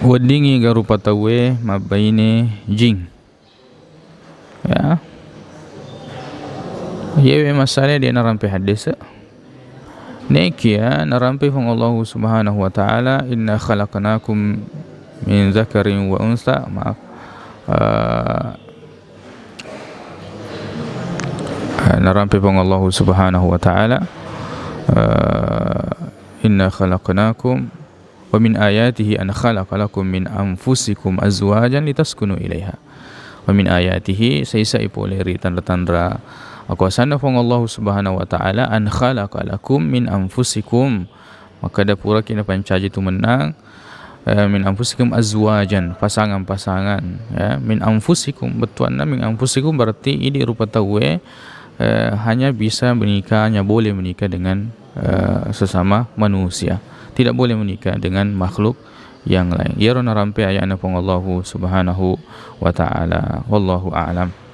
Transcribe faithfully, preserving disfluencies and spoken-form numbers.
Weddingngi ga rupa tauwe mabbaine jing. Ya. Yewe masalahna de' narampe haddese'. Nekia narampe Puang Allahu Subhanahu wa Ta'ala, "Inna khalaqnakum min dzakarin wa untsa." Maaf. Eh, eh, narampe Puang Allahu Subhanahu wa Ta'ala, eh, "Inna khalaqnakum wa min ayatihi an khalaqa lakum min anfusikum azwajan litaskunu ilaiha." Wa min ayatihi, saisai pole ri tanra-tanra akuasanna Puang Allahu Subhanahu wa Ta'ala, an khalaqa lakum min anfusikum, makkeda puraki napancaji tu mennang, eh, min anfusikum azwajan, pasangan-pasangan, ya, min anfusikum, bettuanna min anfusikum berarti idi rupa tauwe, eh, hanya bisa menikah, hanya boleh menikah dengan, eh, sesama manusia. Tidak boleh menikah dengan makhluk yang lain. Iyaro narampe ayatna Puang Allahu Subhanahu wa Ta'ala. Wallahu a'lam.